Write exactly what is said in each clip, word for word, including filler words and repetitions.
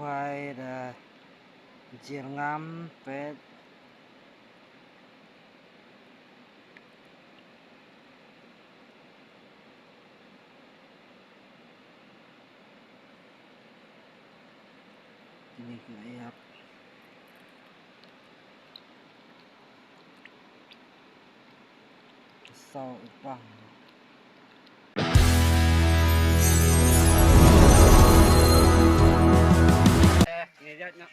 Wai da jyrngam pet. Kine ki la ïap. Saw i pang. Eh, ngi jat na.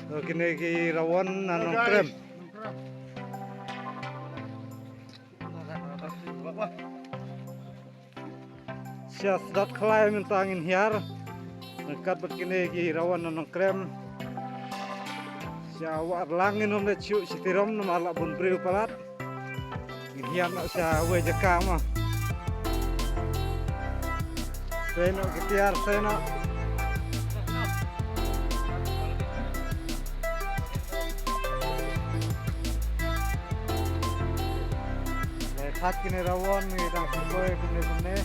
To, kine ki rawon na Nongkrem. Sha sdat khlai mynta ngin hiar. Ryngkat bad kine ki rawon na Nongkrem. Sha Wah Arlang ngin ym leit shuh shitirom namar la bun briew palat. Ngin hiar noh sha wei jaka mo. Sngewbha ki tiar, sngewbha. Lai khat kine rawon ngi dang sngewbha kumne kumne.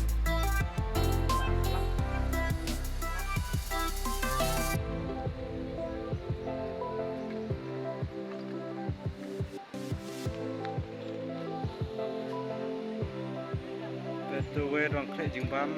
Peit to wei dang khleh jingbam.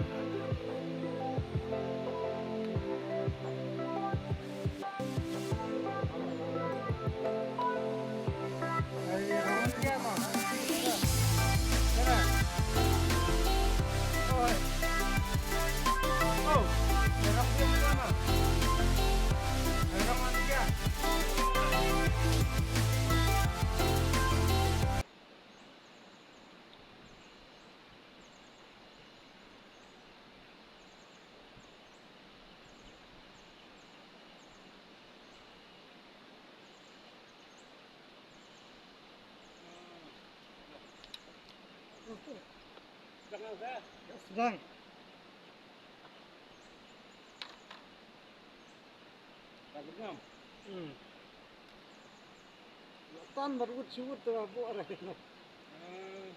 Sedang. Hmm. Tan baru wut siwut tu buat orang. Hmm.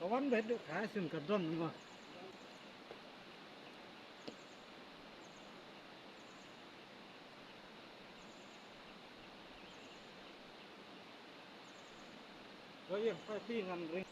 Kawan dah duk kasih kadon mah. Royal fighting and ring.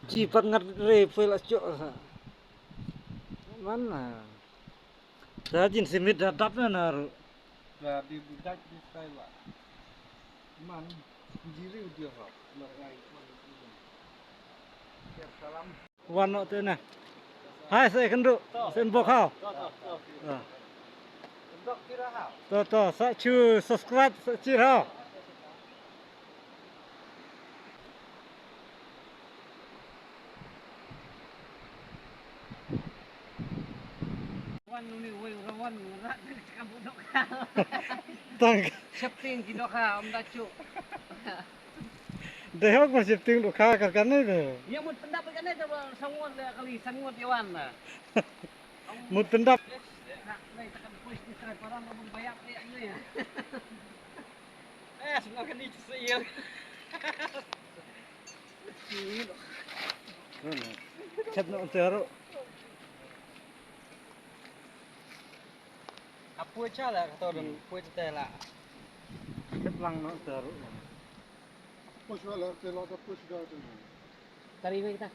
Ji pat ngat re pwe la chok sa. Man na. Sa jin simit da dap na na ru. Ka bi budak di style ba. Man, jiri udah ha. Wan noh te na. Hai, sa kynduh. Sa bok hau. To, to, sa chu subscribe sa chi hau. Wan uni wei ura wan ura ka budok. Tang. Shifting ki doka am da chu. Dei hok ma shifting doka ka kane de. Ya mut pendap kane de sangot le kali sangot yawan na. Mut pendap. Nah, nah, takkan push ni try parang ngomong banyak ni ni. Eh, semua kali seiang. Chat no te ro. Apu cha la ka to dum pu cha te la. Chat lang no te ro. Push wala te la ta push ga te. Tari me kita.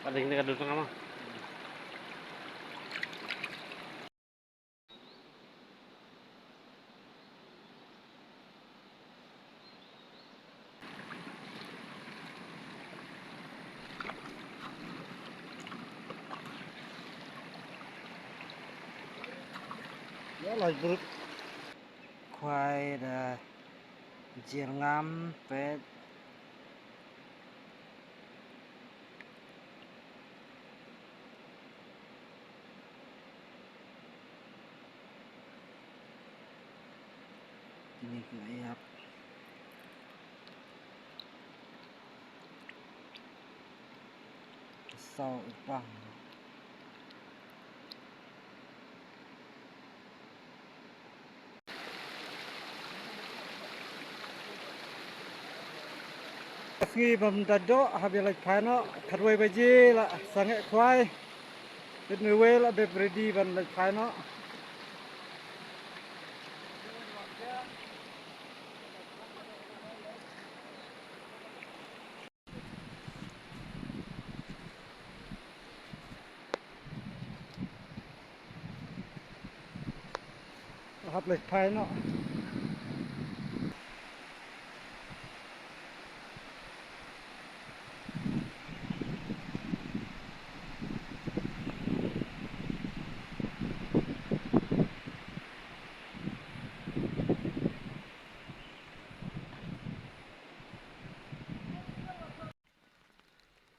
Ada ini kadung sama. Ya, lai brut. Khwai da jyrngam pet. Kine ki la ïap. Ka saw u pang. Sngi bym da doh haba leit phai noh, khatwei baje la sangeh khwai. Bit wei la dep ready ban leit phai noh. Hap leit phai noh.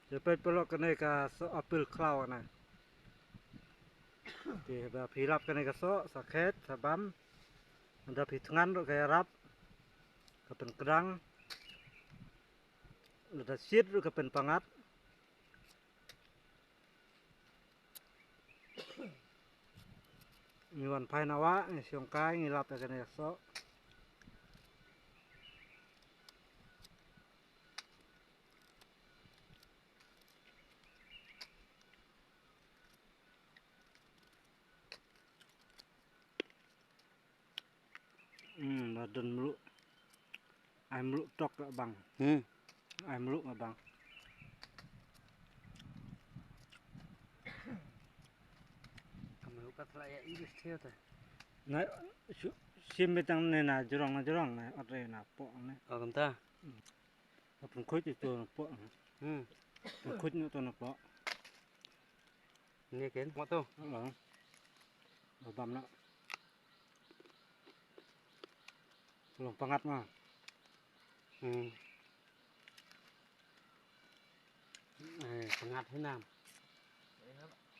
Te peit paralok, kane ka soh apple khlaw kane. Te haba phi lap kane ka soh, sa khet, sa bam. Haba phi thngan ruh ka ïarap, ka pynkdang. Lada shit ruh ka pynpangat. Ngi wan phai na wah, ngi shong kai, ngi lap ïa kane ka soh. Hmm, ba don mluh. Ai mluh tok ka bang. Hmm. Ai mluh ka bang. Ka mluh ka tla ïa English thiah te. Na, shu, shim betang ne na jrong na jrong na, ot re na poh ne. Oh, kumta. Hmm. Ka pynkhuid ito na poh. Hmm. Pynkhuid ito na poh. Ni ken. Mo to. Hello. Bam na. Long pangat ma. Hmm. Eh, pangat hinam.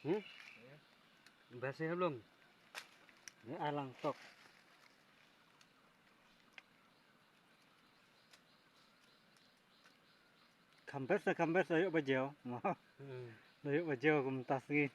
Hmm? Basi helong. Ni alang tok. Kham best, kham best, ayo ba jeo. Hmm. Ayo ba jeo kum tas ngi.